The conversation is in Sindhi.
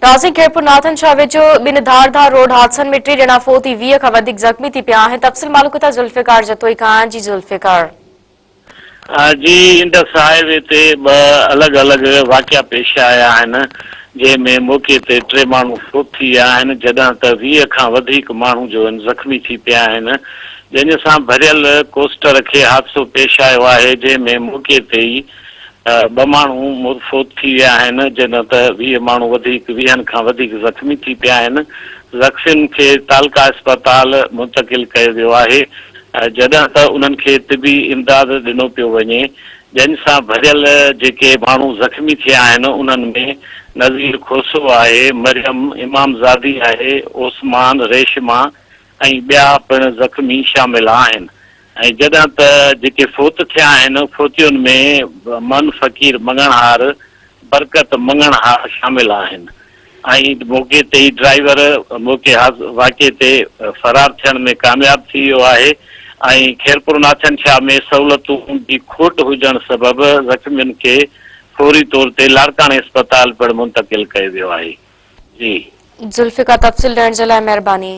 ناظرين خيرپور ناٿن شاهه ويجهو ٻن ڌار ڌار روڊ حادثن ۾ ٽي ڄڻا فوت ٿي 20 کان وڌيڪ زخمي ٿي پيا آهن تفصيل معلوم ڪندا ذوالفقار جتوئي کان جي ذوالفقار. جي انڊس هاء وي تي ٻه الڳ الڳ واقعا پيش آيا آهن جنهن ۾ موقعي تي ٽي ماڻهو فوت ٿي ويا آهن جڏهن ته 20 کان وڌيڪ ماڻهو جو آهن زخمي ٿي پيا آهن ڄڃ سان ڀريل ڪوسٽر کي حادثو پيش آيو آهي جنهن ۾ موقعي تي ئي ٻه ماڻهو فوت ٿي ويا آهن، جڏهن ته 20 ماڻهو وڌيڪ ويهن کان وڌيڪ زخمي ٿي پيا آهن، زخمين کي تعلقه اسپتال منتقل ڪيو ويو آهي، جڏهن ته انهن کي طبي امداد ڏنو پيو وڃي، ڄڃ سان ڀريل جيڪي ماڻهو زخمي ٿيا آهن، انهن ۾ نذير کوسو آهي، مريم امام زادي آهي، عثمان، ريشما ۽ ٻيا پڻ زخمي شامل آهن. ۽ جڏهن ته جيڪي فوت ٿيا آهن، فوتين ۾ من فقير مڱڻهار، برڪت مڱڻهار شامل آهن ۽ موقعي تي ئي ڊرائيور موقعي واقعي تي فرار ٿيڻ ۾ ڪامياب ٿي ويو آهي ۽ خيرپورناٿن شاهه ۾ سهولتون جي کوٽ هجڻ سبب زخمين کي فوري طور تي لاڙڪاڻي اسپتال پڻ منتقل ڪيو ويو آهي. جي. ذوالفقار تفصيل ڏيڻ جي لاء مهرباني.